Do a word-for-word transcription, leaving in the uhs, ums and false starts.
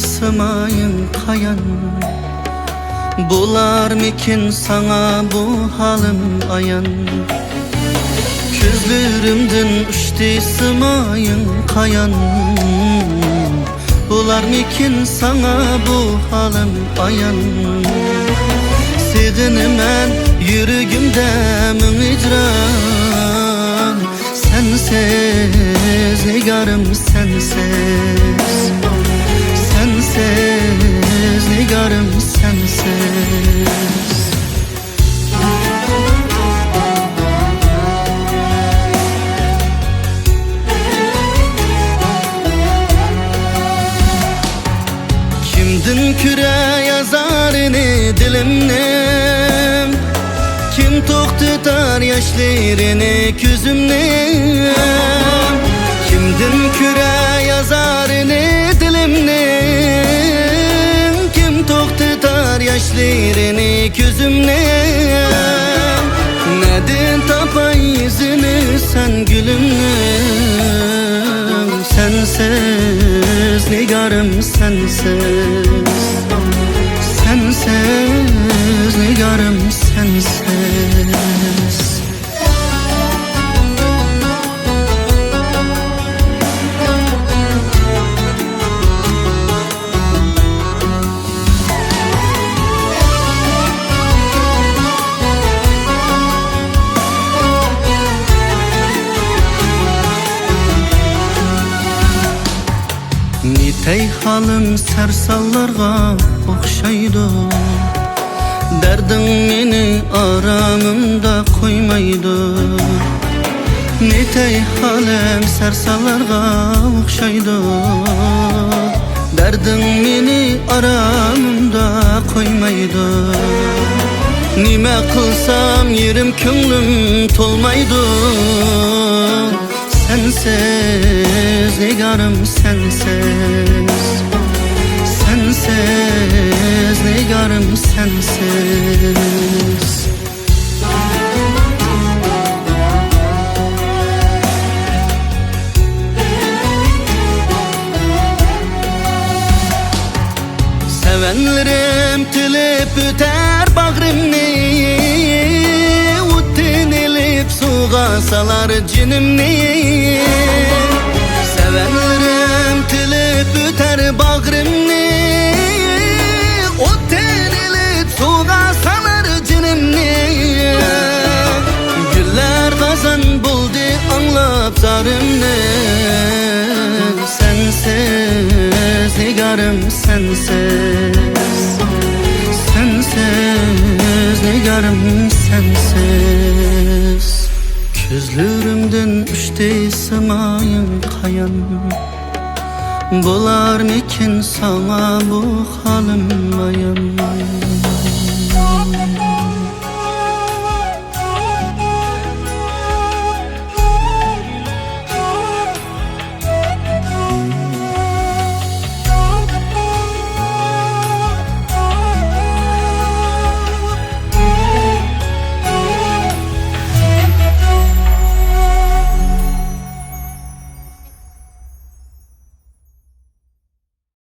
سىمايىڭ قايان؟ بولارمىكىن ساڭا بۇ ھالىم ئايان؟ كۆزلىرىمدىن ئۇچتى سىمايىڭ قايان؟ بولارمىكىن ساڭا بۇ ھالىم ئايان؟ سېغىنىمەن يۈرىكىمدە مىڭ ھىجران، سەنسىز نىگارىم سەنسىز، سەنسىز نىگارىم سەنسىز. كىمدىن كۆرەي ئازارىنى دىلىمنىڭ؟ كىم توختىتار ياشلىرىنى كۆزۈمنىڭ؟ كىمدىن كۆرەي ئازارىنى دىلىمنىڭ؟ كىم توختىتار ياشلىرىنى كۆزۈمنىڭ؟ نەدىن تاپاي ئىزىنى سەن گۈلۈمنىڭ؟ سەنسىز نىگارىم سەنسىز، سەنسىز نىگارىم سەنسىز. نېتەي ھالىم سەرسانلارغا ئوخشايدۇ، دەردىڭ مېنى ئارامىمدا قويمايدۇ. نېتەي ھالىم سەرسانلارغا ئوخشايدۇ، دەردىڭ مېنى ئارامىمدا قويمايدۇ. نېمە قىلسام يېرىم كۆڭلۈم تولمايدۇ. سەنسىز نىگارىم سەنسىز، سەنسىز نىگارىم سەنسىز. سەۋەنلىرىم تىلىپ ئۆتەر باغرىمنى، ئوتتىن ئېلىپ سۇغا سالار جېنىمنى. سەۋەنلىرىم تىلىپ ئۆتەر باغرىمنى، ئوتتىن ئېلىپ سۇغا سالار جېنىمنى. گۈللەر خازان بولدى ئاڭلاپ زارىمنى. سەنسىز نىگارىم سەنسىز، سەنسىز نىگارىم سەنسىز. كۆزلىرىمدىن ئۇچتى سىمايىڭ قايان؟ بولارمىكىن ساڭا بۇ ھالىم